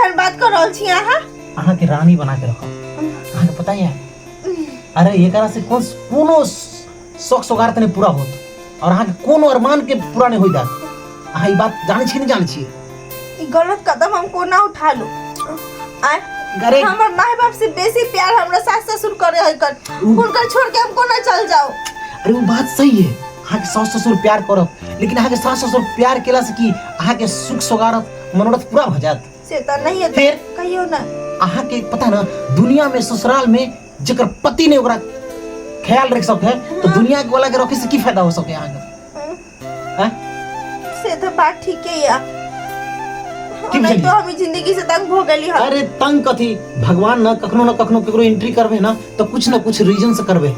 एहन बात कर रहल छी अहाँ अहाँ के रानी बना के रखब अहाँ के पता है अरे एकरा से कौन कोनो शौक सोगार त नहीं पूरा होत और अहाँ के कोनो अरमान के पूरा नहीं होई दात अहाँ ई बात जानै छी कि नहीं जानै छी ई गलत कदम हम कोना उठा लू आय अरे हमर माय बाप से बेसी प्यार हमरा सास ससुर करे है कर हुनकर छोड़ के हम कोना चल जाओ अरे वो बात सही है अहाँ के सास ससुर प्यार करत लेकिन अहाँ के सास ससुर प्यार केला से की अहाँ के सुख सोगारत मनोरथ पूरा भ जात से त नहीं है फिर? कहियो ना अहाँ के पता ना दुनिया में ससुराल में जेकर पति ने ओकरा ख्याल रख सके तो दुनिया के वाला के रखे से की फायदा हो सके अहाँ के हैं? से तो बात ठीक है या की नहीं बुझलियै? तो हम ई जिंदगी से तंग हो गेली हम अरे तंग कथी भगवान ना कखनो ना कखनो केकरो एंट्री करबे ना तो कुछ ना कुछ रीजन से करबे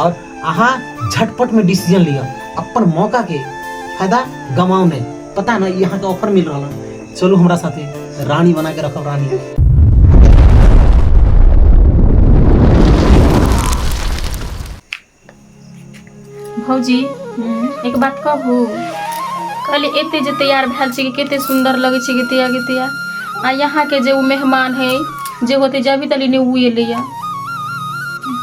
और अहाँ झटपट में डिसीजन लिअ अपन मौका के फायदा गमाउ नहीं पता ना यहाँ के ऑफर मिल रहा है चलू हमरा साथे रानी बना के रखब रानी भौजी एक बात कहू कहली एते जे तैयार भेल छै कि कते सुन्दर लगै छै गीतिया गीतिया आ यहाँके जे ओ मेहमान है जे होते जब तली ने उ एलैया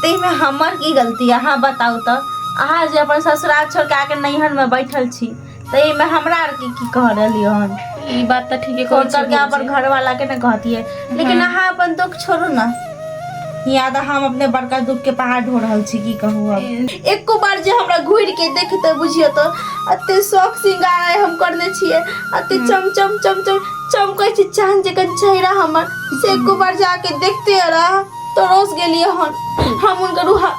ताहिमे हमर की गलती अहाँ बताउ तऽ अहाँ जे अपन ससुराल छोड़ के आके नैहर में बैठल छी तऽ एहिमे हमरा आरके की कह रहलियै हन ई बात तऽ ठीके फोन कहै छी करके अपन भौजी। घरवाला के ने कहतियै लेकिन अहाँ अपन दुख छोड़ू ना यहाँ तऽ हम अपने बड़का दुख के पहाड़ ढो रहल छी की कहू हम एको बार जे हमरा घुरि के देखते बुझियो तो एते शौक सिंगार आइ हम करने छियै एते चम चम चम चम चमकै छै चांद जकाँ चेहरा हमर से एको बार जाके देखते रह तो रोस गेलियै हन हम हुनकर उहा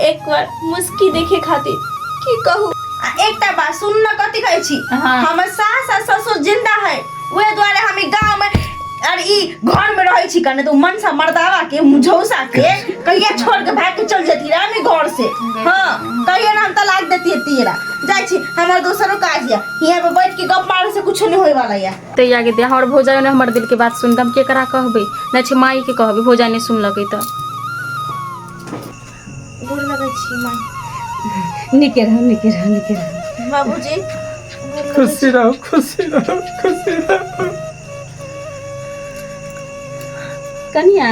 एक बार मुस्की देखे खातिर की कहू आ एकटा बात सुन न कथी कहै छी हाँ। हमर सास आ ससुर जिंदा है उहे दुआरे हम ई गाँव में और ई घर में रहै छी कने तो मनसा मर्दावा के मुझौसा के कहिया छोड़ के भाग के चल जती रहे हम ई घर से हाँ कहिया ना हम तलाक देती तेरा जाइ छी हमर दोसरो काज या हियां पे बैठ के गप मारे से कुछो नहीं होए वाला या तैया गे दे हमर भौजाइ ने हमर दिल के बात सुन हम केकरा कहबै नहि छै माई के कहबै भौजाइ नहि सुनलकै तऽ गोर लगै छी माई नीके रहू नीके रहू नीके रहू बाबूजी खुशी रहो खुशी रहो खुशी रहो कनिया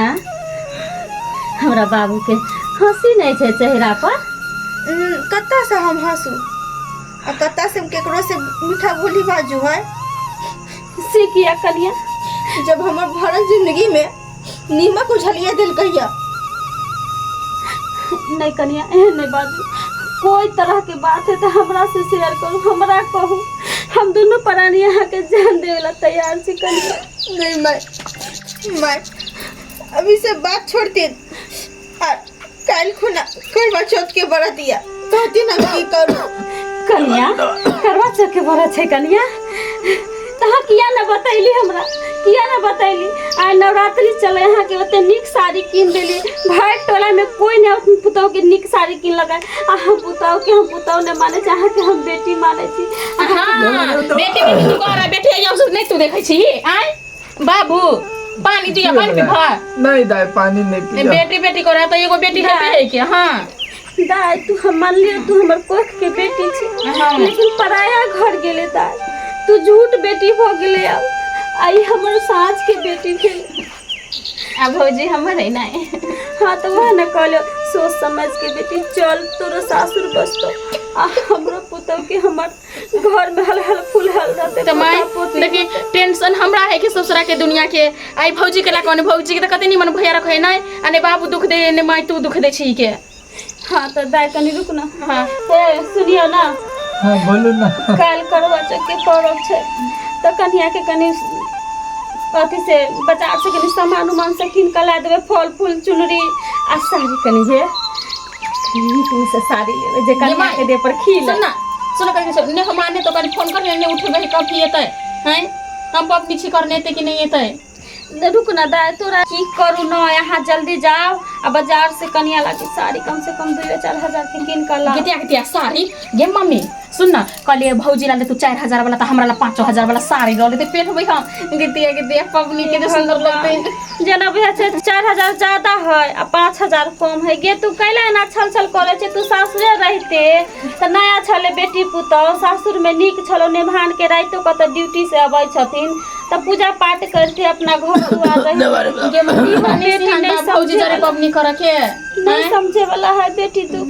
हमरा बाबू के हंसी नहीं छै चेहरा पर कत्ता से हम हंसू आ कत्ता से हम केकरो से मीठा बोली बाजू है से किया कनिया जब हमर भरल जिंदगी में नीमक उझलिए दिल कहिया नहीं कनिया एहन नहीं बाजू कोई तरह के बात है तो हमरा से शेयर करू हमरा कहू हम दोनों प्राणी अहाँ के जान देवे ला तैयार छी कनिया नहीं मैं मैं अभी से बात छोड़ती आ काल खुना करवा चौथ के बरतिया कहती ना की करू कनिया करवा चौथ के व्रत छै कनिया तहाँ किया न बतैली हमरा किया न बतैली आइ नवरात्रि चले अहाँके ओते नीक साड़ी कीन देली भरि टोला में कोई नहीं अपन पुतहु के नीक साड़ी कीनलक आ हम पुतहु के हम पुतहु नहि मानै छी अहाँके हम बेटी मानै छी हाँ, बेटी बेटी तू कह रहा बेटी आइयो से नहीं तू देखै छी आय बाबू पानी दिया पानी पीबा नहीं दाई पानी नहीं पिया बेटी बेटी करे तो एगो बेटी हेते है के हाँ दाय तू हम मान लियो तू हमर कोख के बेटी छी हाँ। लेकिन पराया घर गेले दाय तू झूठ बेटी भ गेले अब आई हमर साँझ के बेटी भेल आ भौजी हमर है नहीं हाँ तो वह न कहलो सोच समझ के बेटी चल तोरो सासुर बसतो आ हमरो पुतौ के हमर घर में हल हल फूल हल रहते तो माय पोता पोती देखी टेंशन हमरा है कि ससुरा के दुनिया के आई भौजी के ला कौन भौजी के तो कते निमन भैया रखे नहीं आ ने बाबू दुख दे ने माय तू दुख दे छी के हाँ तो दाय कनी रुक ना हाँ ए सुनियो ना हाँ बोलू ना काल्हि करवा चौथ के पर्व छै तऽ कनिया के कनि अथी से बाजार से कनि सामान उमान से कीन कऽ ला देबै फल फूल चुनरी आ साड़ी कनि जे नीक नीक से साड़ी लेबै जे कनिया के देह पर खिल सुन ना सुन करके सुन ने हम आने तो कनी फोन करने ने उठबे कभी एतै हैं हम पपनी छी करने एतै कि नहीं एतै ने रुक ना दाय तोरा की करू न यहाँ जल्दी जाओ आ बाजार से कनिया लागी साड़ी कम से कम 2-4 हजार के कीन कऽ लाओ। गिटिया गिटिया साड़ी गे मम्मी सुन ना कहलिए भौजी ला तू 4 हजार वाला तो हमरा ला 5 हजार वाला साड़ी रहले तो पेटबै हम गिटिया गिटिया पबनी के जे सुंदर लगतै जेना बुझा छै 4 हजार ज्यादा है आ 5 हजार कम है गे तू कैला एना छल छल करे छै तू सासुरे रहिते तऽ नया छलै बेटी पुतहु सासुरमे नीक छलौ नेभान के रातिो कऽ तऽ ड्यूटी से अबै छथिन तऽ पूजा पाठ करते अपना घर दुआर रही गे मम्मी बेटी नहीं नहीं भौजी समझे जरे पबनी करे के नहीं समझे वाला है बेटी दुख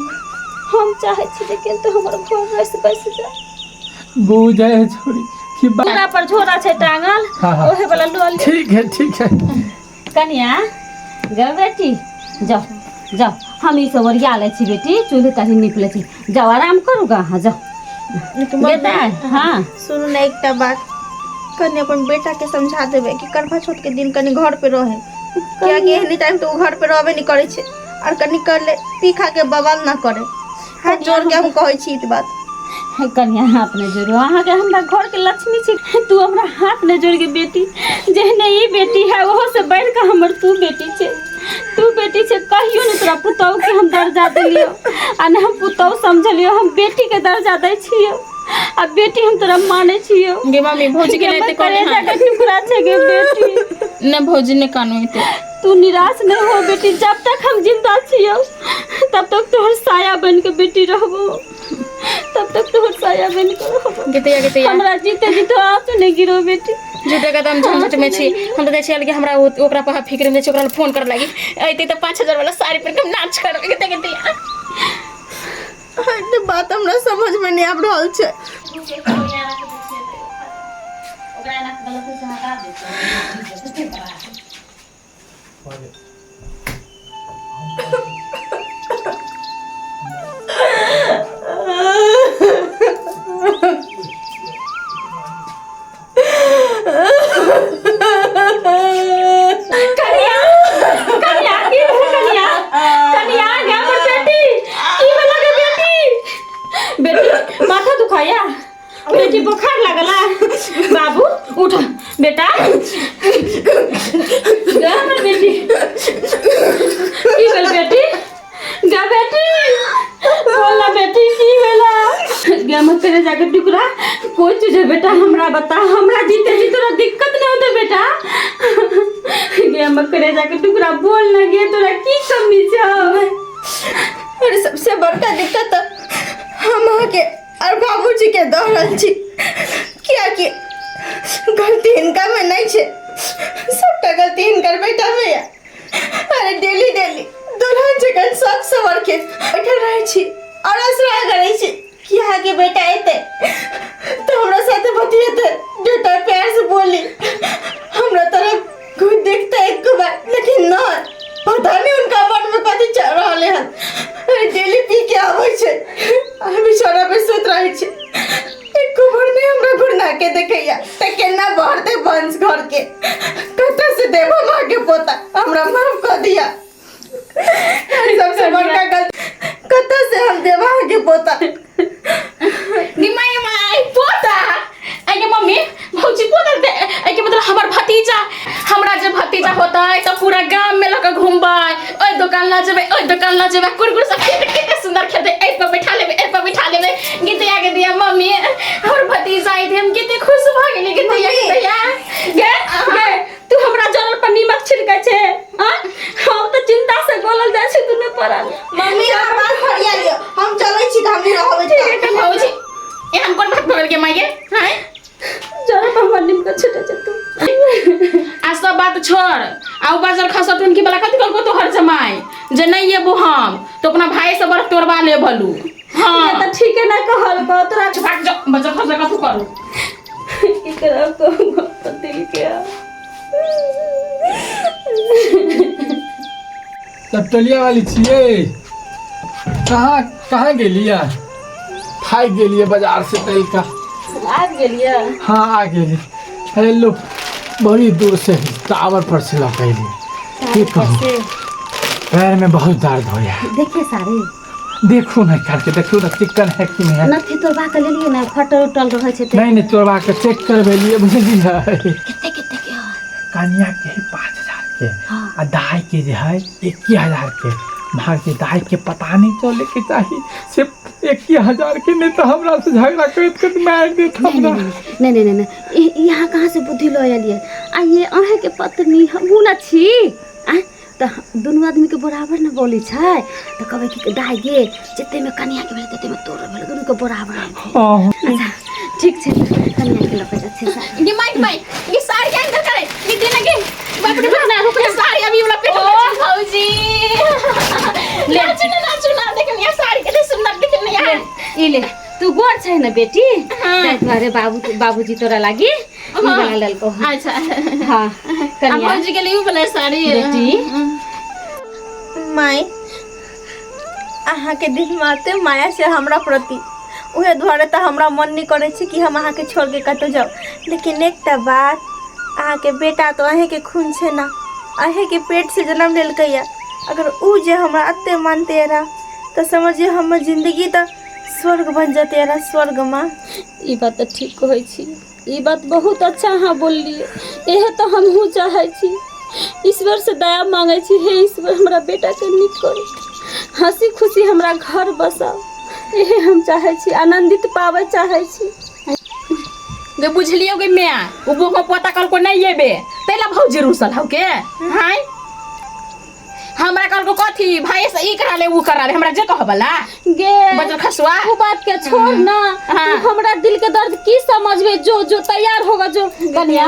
हम चाहे छी लेकिन तो हमर घर रस बस जाए बुझे है छोरी कि पूरा पर झोरा छै टांगल हाँ, हाँ। ओहे वाला लऽ ले ठीक है ठीक है कनिया गे बेटी जाओ जाओ हम ई सब ओरिया लै छी बेटी चूल्हे ताल्ही नीप लै छी जाओ आराम करू गा अहाँ जाओ गेतै हाँ सुनू ने एकटा बात कनि अपन बेटा के समझा देबै कि करवा चौथ के दिन कनि घर पे रहे कियाकि एहनी टाइम तऽ ओ घर पे रहबे नहि करै छै आओर कनि कर ले पी खा के बवाल ना करे हाथ जोड़ के हम कहै छी ई बात कनिया हाथ नहि जोड़ू अहाँके हमरा घरके लक्ष्मी छी तू हमरा हाथ नहि जोड़ के बेटी जेहने ई बेटी है ओहो से बढ़ि कऽ हमर तू बेटी छै तू बेटी छै कहियो नहि तोरा पुतहु के हम दर्जा देलियौ आ नहि हम पुतहु समझलियौ हम बेटी के दर्जा दै छियौ आ बेटी हम तोरा मानै छियौ गे मम्मी भौजी के नहीं कलेजा कहने के टुकड़ा छै गे बेटी नहीं भौजी ने कानू एते तू निराश नहीं हो बेटी जब तक हम जिंदा छियौ तब तक तोहर साया बन के बेटी रहबो तब तक तोहर साया बन के रहबो गेतैया गेतैया हमरा जीते जीते आंसू नहीं गिरो बेटी झूठे का हम झंझट में छी हम तो देखै छियै कि हमरा ओकरा पर फिक्र में छै ओकरा फोन कर लागी अइते तऽ 5000 वाला साड़ी पर हम नाच करबै गेते गेतैया एते बात हमरा समझ में नहीं आबि रहल छै कनिया कनिया की भेल कनिया कनिया गे हमर बेटी की भेल गे बेटी बेटी माथा दुखाया बेटी बुखार लागला बाबू उठ बेटा गे हमर बेटी की भेल बेटी गे बेटी बोल ना बेटी की भेला गे हमर करे जाके टुकड़ा कोई चीज है बेटा हमरा बता हमरा जीते जी तोरा दिक्कत नहीं होते बेटा गे हमर करे जाके टुकड़ा बोल ना गे तोरा की कमी छौ अरे सबसे बड़का दिक्कत तऽ हम अहाँके और बाबूजी के दऽ रहल छी कियाकि गलती हिनका में नहीं छै सबटा गलती हिनकर बेटा में यऽ अरे डेली डेली दुल्हन जखन शौक सवर के बैठल रहै छी और असरा करै छी कि अहाँके बेटा एतै तऽ हमरा साथे बतियेतै बेटा प्यार से बोली हमरा तरफ घूर देखते एक बार लेकिन न पता नहीं उनका मन में कथी चल रहल हन अरे डेली पी के आबै छै आ बिछौना पे सुत रहै छै एको भर नहीं हमरा घुरना के देखैया तऽ केना बढ़तै वंश घर के कतऽ से देब हम अहाँके पोता हमरा माफ कऽ दिया सबसे बड़का गलती कतऽ से हम देब अहाँके पोता गे माय माय पोता आई गे मम्मी भौजी पोता दे आई के मतलब हमर भतीजा हमरा जे भतीजा होतै तऽ पूरा गाम में लऽ के घूमबै ओहि दुकान लऽ जेबै ओहि दुकान लऽ जेबै कुरकुर सब खेतै कते सुंदर खेतै एहि पर बैठा लेबै एहि पर बैठा लेबै गीतिया के दिया मम्मी हमर भतीजा आइ हम कते खुश भऽ गेली गीतिया गीतिया गे गे तू हमरा जरल पर नीमक छिड़कै छै आँ हम तऽ चिंता से गलल जाइ छै दुनू पड़ल मम्मी अहाँ बात फरिया लिअ हम चलै छी तऽ हम नहि रहबै ठीक है भौजी एहन कोन बात भऽ गेल गे माय गे हैं जरल पर हमरा नीमक छिड़कै छै तू आ सब बात छोड़ आ उ बाजर खसा टुनकी वाला कथी कहलको तोहर जमाई जे नहीं एबो हम तो अपना भाई से बर्फ तोड़वा ले भलू हाँ ये तऽ ठीके ना कहल को तोरा भाग जा बाजर खसा कथू करू की करब कहू अपन दिल के आब। तब टलिया वाली छियै कहाँ कहाँ गेलियै थाकि गेलियै बाजार से तैका आबि गेलियै हाँ आ गेली अरे लो बड़ी दूर से टावर पर से लऽ के अयली की कहूँ पैर में बहुत दर्द हो गया देखिए सारे देखू ना करके देखू ना चिकन है कि नहीं है नथी तोड़बा के लेलियै ने फटल उटल रहै छै तऽ नहीं नहीं तोड़वा के चेक करबेलियै बुझलियै कते कते के है कनिया के है 5000 के आ दाई के जे है 21000 के भाग के दाई के पता नहीं चले के चाही सिर्फ 21000 के नहीं तो हमरा से झगड़ा करत करत मार देत हमरा नहीं नहीं नहीं नहीं यहाँ कहाँ से बुद्धि लऽ एलियै आ ये अहाँके पत्नी हमहूँ ने छी आँय तऽ दुनू आदमीके बराबर ने बोलै छै तऽ कहबै कि दाइ गे जतेमे कनियाके भेलै ततेमे तोरो भेलै दुनूके बराबर हाँ अच्छा ठीक छै कनियाके लऽ कऽ जाइ छियै गे माइक माइक ये साड़ी रे निकले ना गे बाप रे बाप, रुक ना साड़ी अभी वाला पेट में भौजी ले नाचू ना नाचू ना देख लिया साड़ी कते सुंदर देख लिया। ई ले तू गोर छै न बेटी, ताहि दुआरे बाबू बाबूजी तोरा लागी ई बना लेलको। अच्छा हाँ कनिया भौजी के लिए उ वाला साड़ी। बेटी माय अहाँके दिलमे एते माया छै हमरा प्रति, उहे दुआरे तऽ हमरा मन नहि करै छै कि हम अहाँके छोड़िके कतहु जाउ। लेकिन एकटा बात, अहाँके बेटा तऽ अहीँके खून छै ने, अहीँके पेटसँ जन्म लेलकैए। अगर उ जे हमरा एते मानते रहए तऽ समझियौ हमर जिन्दगी तऽ स्वर्ग बनि जेतै रहए, स्वर्गमे। ई बात तऽ ठीक कहै छी, ई बात बहुत अच्छा अहाँ बोललियै, इएह तऽ हमहूँ चाहै छी। ईश्वर से दया मांगै छी, हे ईश्वर हमरा बेटाके नीक करू, हँसी खुशी हमरा घर बसाउ, इहे हम चाहै छी, आनन्दित पाबै चाहै छी। गे बुझलियौ गे माय, उ बोको पोता कहलको नहीं एबे तैला भौजी रुसल हौ के। हाय हमरा कहलको कथी भाई से ई करा ले उ करा ले, हमरा जे कहबला गे बजल खसुआ। उ बात के छोड़ ना, हाँ। तू हमरा दिल के दर्द की समझबे। जो जो तैयार होगा जो कन्या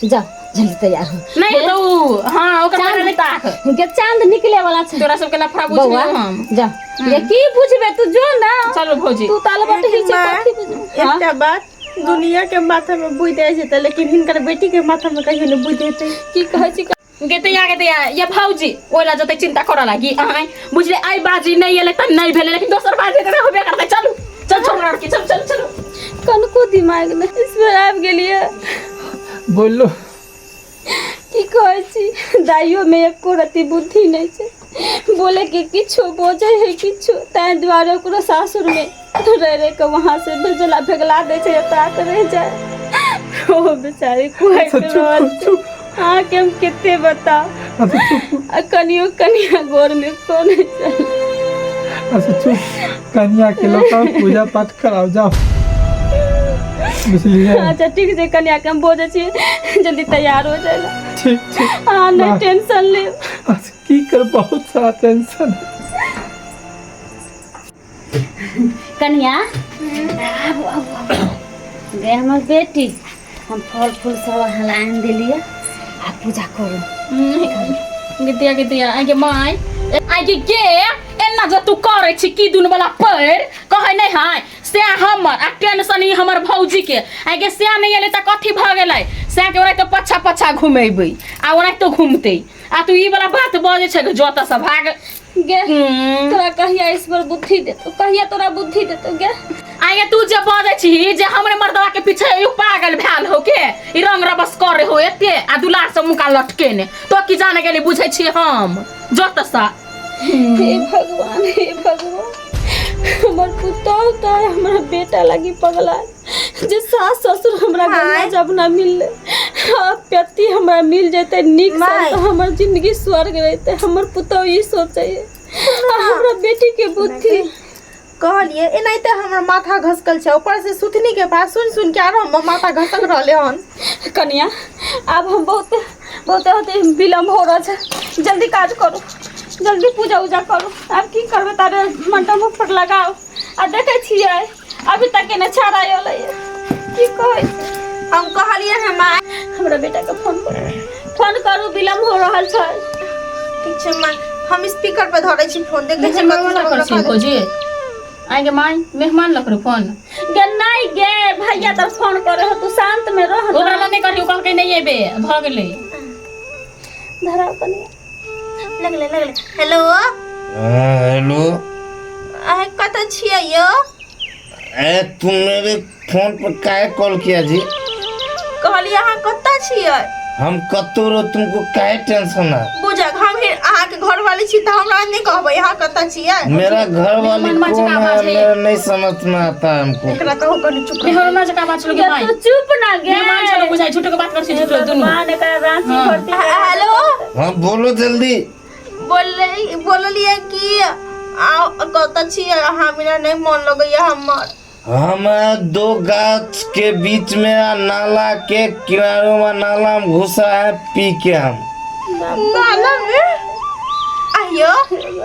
जा जल्दी तैयार हो। नहीं तो उ हां ओकर मारे नहीं ताक गे चांद निकले वाला छै, तोरा सबके लफड़ा बौआ बुझलियौ हम। जा गे की बुझबे तू जो ना। चलो भौजी तू ताल बट ही छै माँ, कथी बुझबे। हाँ? एकटा बात, दुनिया के माथा में बुद्धि आइ जेतै लेकिन हिनकर बेटी के माथा में कहियो नहि बुद्धि हेतै। की कहै छी गेतैया गेतैया ये भौजी ओला जते चिंता करऽ लागी आय बुझले आई बाजी नहीं एले त नहीं भेले, लेकिन दोसर बाजी त होबे करतै। चलू चल छोड़ लड़की चल चल चलू। कनको दिमाग नहि ईश्वर आबि गेलियै। बोलो की कहै छी, दाइयो में एको रति बुद्धि नहि छै, बोले के किछो बजै है किछो, ताहि दुआरे ओकरो सासुर में रहि रहि के वहाँ से भेजला भेगला दै छै, एतऽ आके रहि जाय। ओ बेचारी कुहकि अच्छा, चुप, रहल छै। चुप। अहाँके हम कते बताउ, अच्छा चुप। आ कनियो कनिया गोर में कोन छै। अच्छा चुप, कनिया के लोग पूजा पाठ कराओ जाओ, बुझलियै? अच्छा ठीक छै कनिया के हम बजै छी जल्दी तैयार हो जाए ला। ठीक ठीक, अहाँ नहि वाह। टेंशन लेब। अच्छा की कर, बहुत सारा टेंशन। कनिया आबू आबू आबू गे हमर बेटी, हम फल फूल सब अहाँ लए आनि देलियै, आ पूजा करू। गेतिया गेतिया आइ गे माय आइ गे गे एना जे तू करै छी की दुन वाला पैर कहै नहीं है से हमर आ टेंशन ई हमर भौजी के आइ गे से नहीं एलै तऽ कथी भऽ गेलै, से के ओनाहिते पछा पछा घुमेबै आ ओनाहिते घुमतै, आ तू ई वाला बात बजै छै जतऽ से भाग। गे तोरा कहिया ईश्वर बुद्धि देतो, कहिया तोरा बुद्धि देतो गे। आइ गे तू जे बजै छी जे हमरे मर्दवा के पीछे ई पागल भेल हो के ई रंग रबस करे हो एते आ दुलार से मुका लटके ने, तो की जाने गेली बुझै छी हम जतऽ से। हे भगवान हे भगवान, हमर पुतोह तऽ हमरा बेटा लागी पगला, जे सास ससुर हमरा गंगा जब ना मिलले, पति हमरा मिल जेतै नीक से माय। तऽ हमर जिंदगी स्वर्ग रहतै। हमर पुतोह ई सोचै आ हमरा बेटी के बुद्धि। कहलिए एनाहिते हमर माथा घसकल छै, ऊपर से सुथनी के बात सुन सुन के आरो हमर माथा घसक रहले हन। कनिया आब हम बहुत बहुत बहुत विलम्ब हो रहल छै, जल्दी काज करू, जल्दी पूजा उजा करू। आब की करबै, तारे मंडप पर लगाओ आ देखै छियै अभी तक के ने छाड़ा अयलै, की कहै छी? हम कहलिए हम माय हमरा बेटा के फोन करू, फोन करू, विलम्ब हो रहल छै। ठीक छै माय, हम स्पीकर पर धरै छी फोन, देखै छी मेहमान कथी लग सब छी भौजी आइ गे माय, मेहमान लग करू फोन। गे नहीं गे भैया तऽ फोन करे हो, तू शांत में रह ना। ओकरा लग नहीं करही, ओ कहलकै नहीं एबे भऽ गेलै। धराउ कनिया। लगले लगले। हेलो हाँ हेलो, अहाँ कतऽ छियै यौ? ए तुम मेरे फोन पर काहे कॉल किया जी? कहलियै अहाँ कतऽ छियै? हम कतौ रहो तुमको काहे टेंशन है? बुझक हम ही अहाँके घर वाली छी तऽ हमरा नहि कहबै अहाँ कतऽ छियै। मेरा घर वाली मेहमान कौन का है आवाज है। मेरा नहीं समझ में आता है हमको। एकरा कहू कनि चुप रह। मेहमान जकाँ बात छलो गे गे माय, तू चुप ना गे, मेहमान छलो बुझाइ झूठो के बात कर छी झूठो दुनू। भगवान एकरा रांची हाँ। भर्ती हेलो हाँ बोलो जल्दी। बोलले बोललियै कि आ कतऽ छियै अहाँ, बिना नहीं मन लगैया हमर। हम दो गाछ के बीच में आ नाला के किनारों में नाला में घुसा है पी के हम। नाला में? आ यो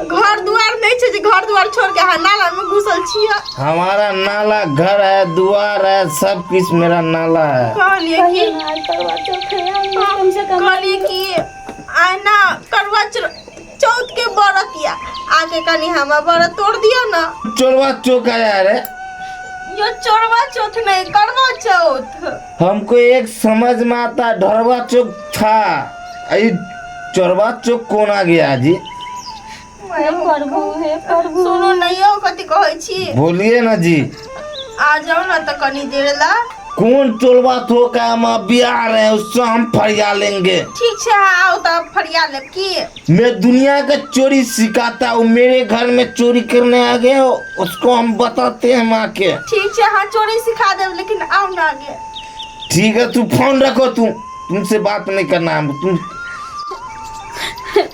घर दुआर नहीं छे जे घर दुआर छोड़ के अहाँ नाला में घुसल छियै। हमारा नाला घर है, दुआर है, सब कुछ मेरा नाला है। कहलिए कि कहियो ना करवा चौथ है कम से कम। कहलिए कि आइ ना करवा चौथ के व्रत या आके कनी हमरा व्रत तोड़ दियो ना। चोरवा चौक आया रे। यो चोरवा चौथ नहीं, करवा चौथ। हमको एक समझ में आता, ढोरवा चौक था, ये चोरवा चौक कौन आ गया जी? हे प्रभु, हे प्रभु। सुनू नहीं यो कथी कहै छी। बोलिए ना जी। आ जाओ ना तो कनी देर ला। कौन चोरवा चौक है? हम अभी आ रहे हैं, उससे हम फरिया लेंगे। ठीक है, आओ तो आप फरिया लेब की। मैं दुनिया का चोरी सिखाता हूँ, मेरे घर में चोरी करने आ गए हो, उसको हम बताते हैं माँ के। ठीक है, हाँ चोरी सिखा देब, लेकिन आओ ना आगे। ठीक है, तू फोन रखो, तू तुमसे बात नहीं करना हम। तुम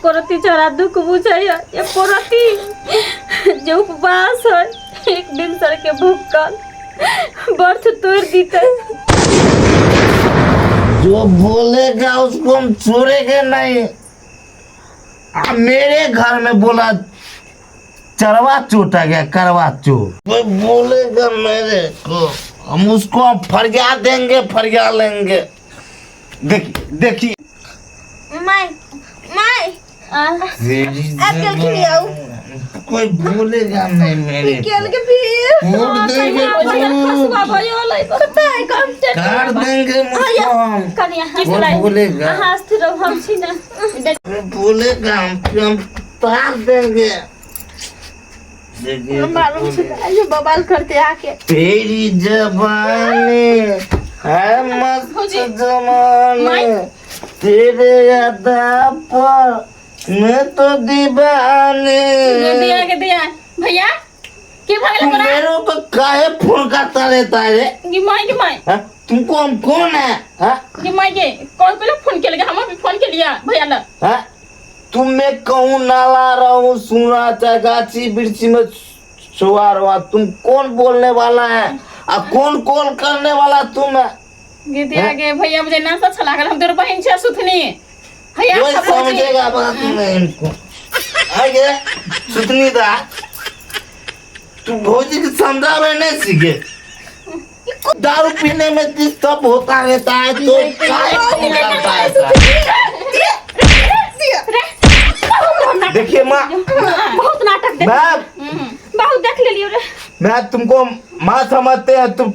कोरती छोरा दुख बुझै ये कोरती जे उपवास है, एक दिन सर के भूखल बर्थ तोड़ दीते। जो बोलेगा उसको हम छोड़ेंगे नहीं। आ मेरे घर में बोला चरवा चोट आ गया, करवा चोट। कोई बोलेगा मेरे को हम उसको फरिया देंगे, फरिया लेंगे। देखिए देखिए my my आजकल के आओ। कोई बोलेगा नहीं मेरे केल के फिर फूट देंगे, पता है कम काट देंगे मुझको हम। कनिया कोई बोलेगा अहाँ स्थिर रहू, हम छी ना। कोई बोलेगा हम तार देंगे। देखिए मालूम छै आइयो बवाल करते आके। तेरी जबानी है मस्त जमाने, तेरे अदा पर मैं तो दीवाने। दिया के दिया भैया के भागल तुम तोरा? मेरे को काहे फोन करता रहता है रे? गे माय, गे माय। हाँ? तुमको हम कौन है? हाँ? गे माय गे, कौन पहले फोन के लगे? हम भी फोन के लिया भैया ला। हाँ? तुम मैं कहूँ नाला रहूँ सुना चाहे गाछी बिरछी में सुआ रहा, तुम कौन बोलने वाला है आ कौन कॉल करने वाला तुम है? गे दिया गे भैया मुझे नाम अच्छा लागल, हम तोर बहिन छै सुथनी भैया। कोई सब भौजी। समझेगा बात नहीं इनको। आगे सुतनी दा तू भौजी के समझावे नहीं सीखे। दारू पीने में सब होता रहता है तो काहे फोन करता है ऐसा? देखिए माँ, बहुत नाटक देख, मैं बहुत देख लेलियो रे। मैं तुमको माँ समझते हैं, तुम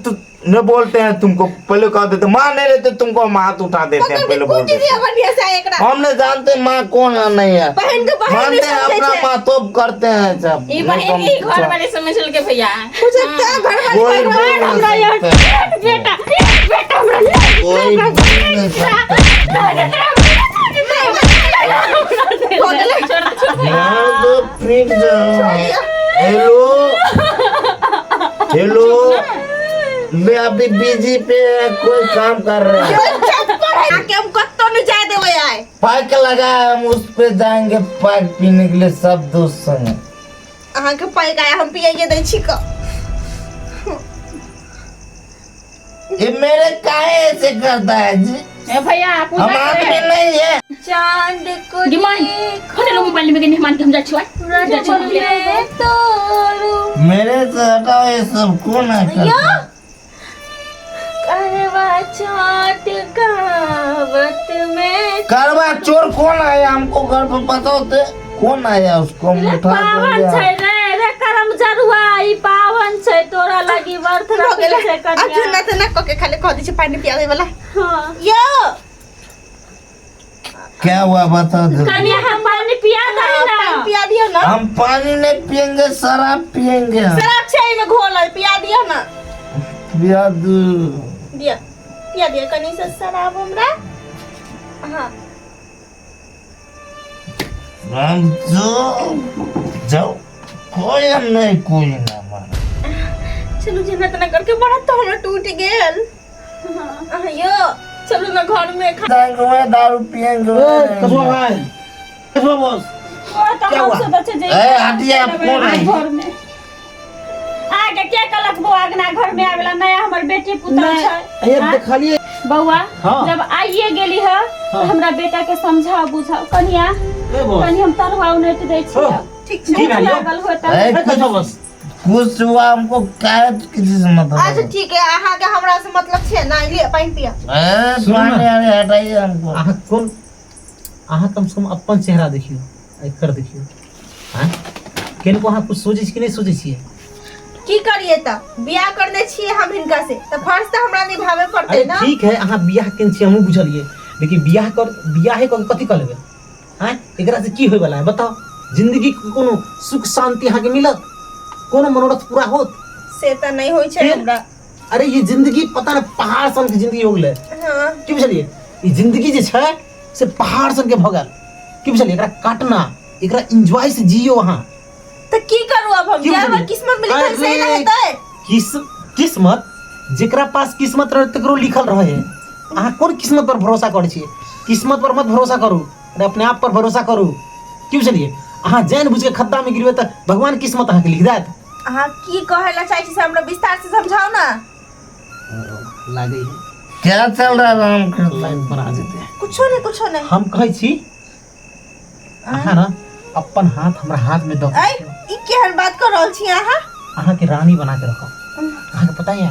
न बोलते हैं तुमको, पहले कह देते माँ नहीं रहते तुमको हम हाथ उठा देते हैं, पहले बोल देते हैं। बढ़िया से एकरा हम नहीं जानते माँ कौन है नहीं है, बहन के बहन मानते नहीं हैं समझै अपना छै। माँ तो करते हैं सब। ई बहिन ई घर वाले समझ के भैया। कुछ तो घर वाले कोई बोल नहीं हमरा यार सकता। बेटा, बेटा हमरा नहीं। कोई बोल नहीं सकता। हो गेलै। मैं तो पीट जाऊं। हेलो हेलो, मैं अभी बिजी पे है, कोई काम कर रहे हैं। आके हम कत्तो नहीं जाए देबै आइ। पाइक लगा है, हम उस पे जाएंगे पाइक पीने के लिए सब दोस्त संग। अहाँके पैक आय हम पियाइए दै छी क। ये मेरे काहे ऐसे करता है जी? ए भैया पूजा हम आदमी नहीं है। चांद को गे माय, खोले लो मोबाइल में के मेहमान के हम जाइ छियै, जाइ छियै। तोरू मेरे से हटाओ ये सब, कौन है करता? करवा चौथ कहावत में करवा चोर कौन आया हमको घर पर बताओ तो कौन आया उसको हम उठा पावन देंगे। छै रे रे करम जरुआ, ई पावन छै तोरा लगी व्रत हो रखै गेलै। छै अब कनिया। ना त ना क के खाली कह दै छी पानी पियाबै वाला। हाँ यो क्या हुआ बता दो। कनिया हम पानी पिया दही ना। पानी पिया दियो ना। हम पानी नहीं पियेंगे, शराब पियेंगे हम। शराब छै एहिमे घोलल, पिया दियो ना। पिया दू। दिया पिया दियो कनी से शराब हमरा। हाँ हम जो जाओ कोई हम नहीं, कोई ना मारा। चलू जेना तेना करके बड़ा तो हमरा टूट गेल। हाँ यो चलू ना घर में खा। जाएंगे वहाँ दारू पियेंगे। कसुआ भाई, कसुआ बॉस, ओ तो क्या हम हुआ? सोचै छै जे ए, हटिए, आप कौन है? घर में आगे के कहलक बौआ अगना घर में आवेला नया हमर बेटी पुतहु छै। ये देखलिए बौआ। हाँ। जब आइए गेली है तो हमरा बेटा के समझाओ बुझाओ कनिया। ए बॉस। कनी हम तरुआ उनटि दै छी ठीक छै की भूख भेल यौ? लागल होत ए, ए, कथी बस कुछ हुआ हमको काय किसी से मतलब अच्छा ठीक है अहाँके हमरा से मतलब छै ना लिए पानि पिया ए, सुनू ना। पानी अरे हटाइए हमको अहाँ कोन अहाँ कम से कम अपन चेहरा देखियौ आ एकर देखियौ आँय किनको अहाँ कुछ सोचै छी कि नहि सोचै छियै की करिए तऽ बियाह करने छियै हम हिनका से तऽ फर्ज तऽ हमरा निभावे पड़तै अरे ना ठीक है अहाँ बियाह केने छियै हमहूँ बुझलियै लेकिन बियाह कर बियाहे कऽ के कथी कऽ लेबै आँय एकरा से की होयवला है बताउ जिंदगी के कोनो सुख शांति अहाँके मिलत कोनो मनोरथ पूरा होत से तऽ नहि होइ छै फिर? हमरा अरे ये जिंदगी पता नहीं पहाड़ सन के जिंदगी हो गेलै हाँ की बुझलियै ई जिंदगी जे छै से पहाड़ सन के भऽ गेल की बुझलियै एकरा काटना एकरा एंजॉय से जियो अहाँ तऽ की करू अब हम की जे हमर बुझलियै? किस्मत में लिखल से ना अरे, हेतै किस किस्मत जेकरा पास किस्मत रहे तकरो लिखल रहे है अहाँ कोन किस्मत पर भरोसा करै छियै किस्मत पर मत भरोसा करू अरे अपने आप पर भरोसा करू की बुझलियै अहाँ जानि बुझि के खद्दा में गिरबै तऽ भगवान किस्मत अहाँके लिख देत अहाँ की कहै ला चाहै छी से हमरा विस्तार से समझाउ ना लागै है क्या चल रहा है रामकृष्ण लाइन पर आ जेतै कुछो नहीं कुछो नहीं हम कहै छी अहाँ ने अपन हाथ हमरा हाथ में दऽ के ऐ रखियौ। ई केहन बात कर रहल छी अहाँ अहाँ के रानी बना के रखब अहाँ के पता है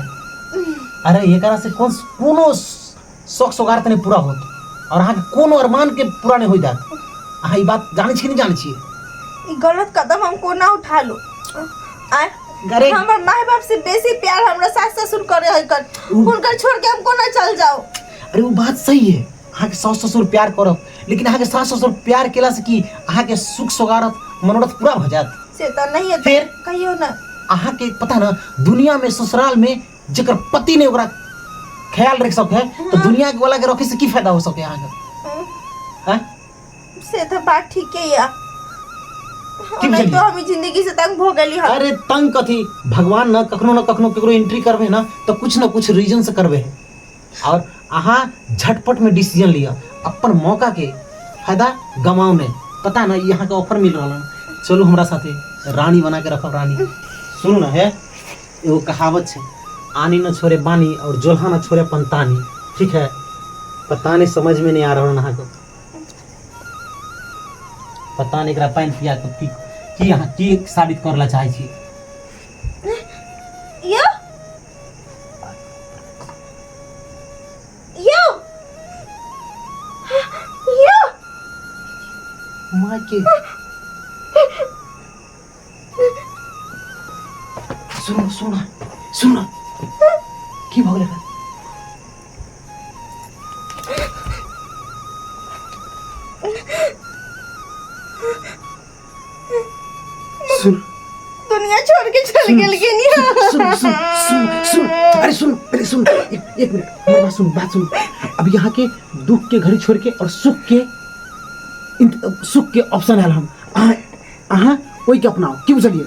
अरे एकरा से कौन कोनो शौक सोगार तऽ नहि पूरा होत और अहाँ के कोनो अरमान के पूरा नहीं होई देत अहाँ ई बात जानै छी कि नहि जानै छी ई गलत कदम हम कोना उठा लू आय अरे हमर माय बाप से बेसी प्यार हमरा सास ससुर करे है कर हुनकर छोड़ के हम कोना चल जाओ अरे वो बात सही है अहाँके सास ससुर प्यार करत लेकिन अहाँके सास ससुर प्यार केला से की अहाँके सुख सोगारत मनोरथ पूरा भऽ जायत से तऽ नहीं हेतै फिर? कहियो ना अहाँके पता ना दुनिया में ससुराल में जेकर पति नहीं ओकरा ख्याल रख सके है तो दुनिया के वाला के रखे से की फायदा हो सके अहाँके हैं? से तऽ बात ठीके या की नहीं बुझलियै? तो हम ई जिंदगी से तंग भऽ गेली हन अरे तंग कथी भगवान न कखनो न कखनो केकरो एंट्री करबे ना तो कुछ न कुछ रीजन से करबे है और अहाँ झटपट में डिसीजन लिअ अपन मौका के फायदा गमाउ नहीं पता ना यहाँ के ऑफर मिल रहा है चलू हमरा साथे रानी बना के रखब रानी सुनू ना है एगो कहावत छै आनी न छोड़े बानी और जोल्हा न छोड़े पंतानी ठीक है पता नहीं समझ में नहीं आ रहा अहाँ के पता नहीं एकरा पानि पिया के की की अहाँ की साबित कर ला चाहै छी यो यो यो माँ के सुनो सुनो सुनो की भऽ गेलै एकरा? सुन दुनिया छोड़ के चल गेल के सुन सुन सुन सुन अरे सुन पहले सुन एक, एक मिनट हमर बात सुन बात सुन अब यहाँ के दुख के घड़ी छोड़ के और सुख के सुख के ऑप्शन आयल हम अहाँ अहाँ ओहिके अपनाउ की बुझलियै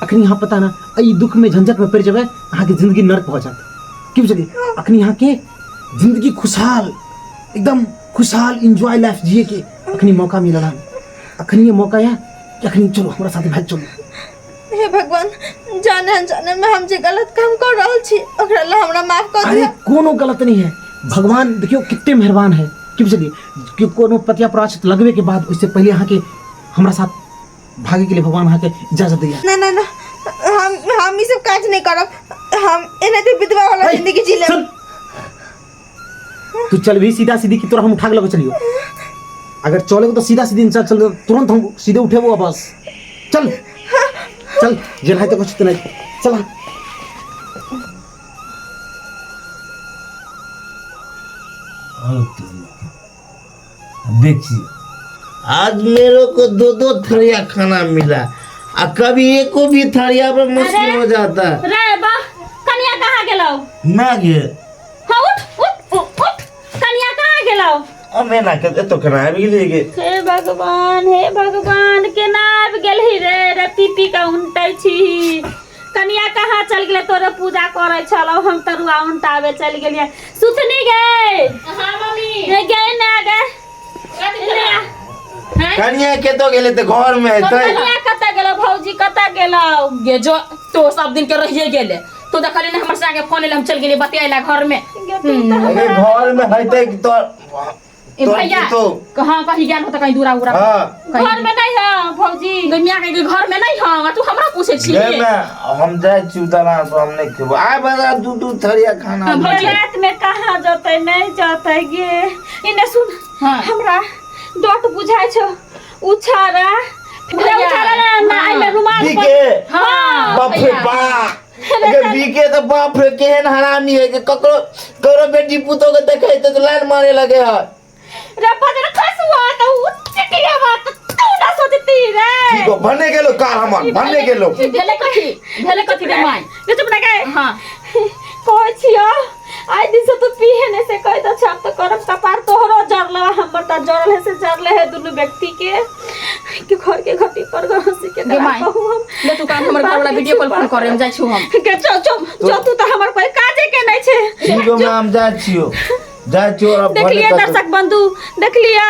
अखन यहाँ पता ना एहि दुख में झंझट में पड़ि जेबै अहाँके जिंदगी नर्क भऽ जायत की बुझलियै अखन यहाँ के जिंदगी खुशहाल एकदम खुशहाल इंजॉय लाइफ जिए के अखनी मौका मिलल हन अखन ये मौका या कि अखनी चलो हमरा साथे भागि चलू हे भगवान जाने अनजाने में हम जे गलत काम कर रहल छी ओकरा ला हमरा माफ कर अरे दिअ कोनो गलत नहीं है भगवान देखियो कितने मेहरबान है की बुझलियै कि कोनो पतिया प्राश्चित लगबे के बाद उससे पहले अहाँ के हमरा साथ भागे के लिए भगवान अहाँ के इजाजत दैया ना ना ना हम ई सब काज नहीं करब हम एनाहिते विधवा वाला ऐ, जिंदगी जी लेब सुन। तू चल भी सीधा सीधी की तोरा हम उठा के लगे चलियो अगर चले तो सीधा सीधी इंसान चल तुरंत हम सीधे उठेबो बस चल चल जेनाहिते तो कुछ नहीं चला देखिए आज मेरे को दो दो थरिया खाना मिला आ कभी एको भी थरिया पर मुश्किल हो जाता है रे बा कनिया कहाँ गेलौ ना गे हाँ उठ उठ उठ उठ कनिया कहाँ गेलौ हमें ना के तो केना आबि गेलियै गे हे भगवान हे भगवान केना आबि गेलही रे रे पी पी के उनटै छी कनिया कहाँ चल गेलै तोरे पूजा करै छलौ हम तरुआ उनटाबे चलि गेलियै सुथनी गे हाँ मम्मी गे गे ना गे कथी हैं? कनिया के तो गेलै तऽ घर में हेतै कनिया कतऽ गेलौ भौजी कतऽ गेलौ गे जो तो सब दिन के रहिए गेले तो देखली ना हमर संगे फोन एले हम चल गेली बतियाला घर में गे तू तऽ अरे घर में हेतै कि तो ए तोहर भैया पुतोह। हाँ कहीं गेल हो तऽ कहीं दूरा उरा हाँ घर में नहीं है भौजी गै मिया के घर में नहीं हाँ तू हमरा पूछे छी गे मैं हम जाइ छी दलान पर हम नहीं खेबो आइ बड़ा दू दू थरिया खाना हाँ, भौजी। रात में कहाँ जतै नहीं जतै गे इने सुन हाँ। हमरा डट बुझाइ छौ उछारा भैया, उछारा ना ना हाँ। एहिमे रुमाल पर- बीके हाँ बाप रे भैया। बा गे बीके तऽ बाप रे केहन हरामी है कि ककरो ककरो बेटी पुतोह के देखे तऽ लाइन मारे लगे है रे बजर खसुआ त उ चिटिया बात तू ना सोचती रे ठीक हो भने गेलो कार हमर भने गेलो भेलै कथी भेलै कथी रे माय रे चुप ना गए हाँ कहै छियो आइ दिन से तू पीहे नहीं से कह दो छाप तो करम कपार तोहरो जरल हमर त जरल है से जरले है दुनू व्यक्ति के कि घर के घटी पर घर हंसी के गे माय कहू हम ले तू काम हमर घर वाला वीडियो कॉल फोन करे हम जाइ छु हम के चो चो जो तू त हमर कोई काजे के नहीं छे ठीक हो हम जाइ छियो जाइ छियो अब भने देखलिए कतौ। दर्शक बंधु देखलिए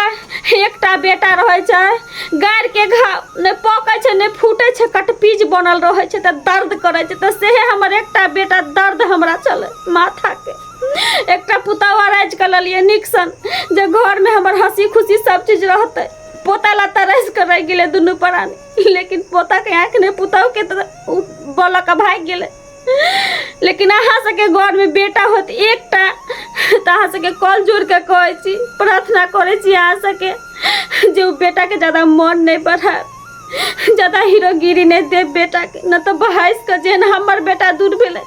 एकटा बेटा रहै छै गाड़ के घाव नहि पकै छै नहि फूटै छै कटपीज बनल रहै छै तऽ दर्द करै छै तऽ सेहे हमर एकटा बेटा दर्द हमरा चलै माथाके एकटा पुतहु राजि कऽ लेलियै नीक सन जे घरमे हमर हँसी खुशी सब चीज रहतै पोता ला तरस कऽ रहि गेलै दुनू प्राणी लेकिन पोताके आँखि नहि पुतहुके तऽ ओ बलऽ कऽ भागि गेलै लेकिन अहाँ सबके घरमे बेटा होत एकटा तऽ अहाँ सबके कल जोड़ के कहै छी प्रार्थना करै छी अहाँ सबके जे ओ बेटाके ज्यादा मन नहि बढ़ायब ज्यादा हीरोगिरी नहि देब बेटाके नहि तऽ बहसि कऽ जेहन हमर बेटा दूर भेलै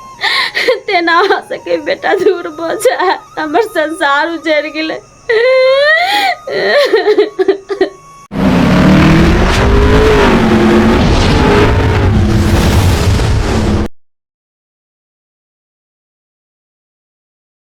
तेना अहाँ सबके बेटा दूर भऽ जायत हमर संसार उजड़ि गेलै।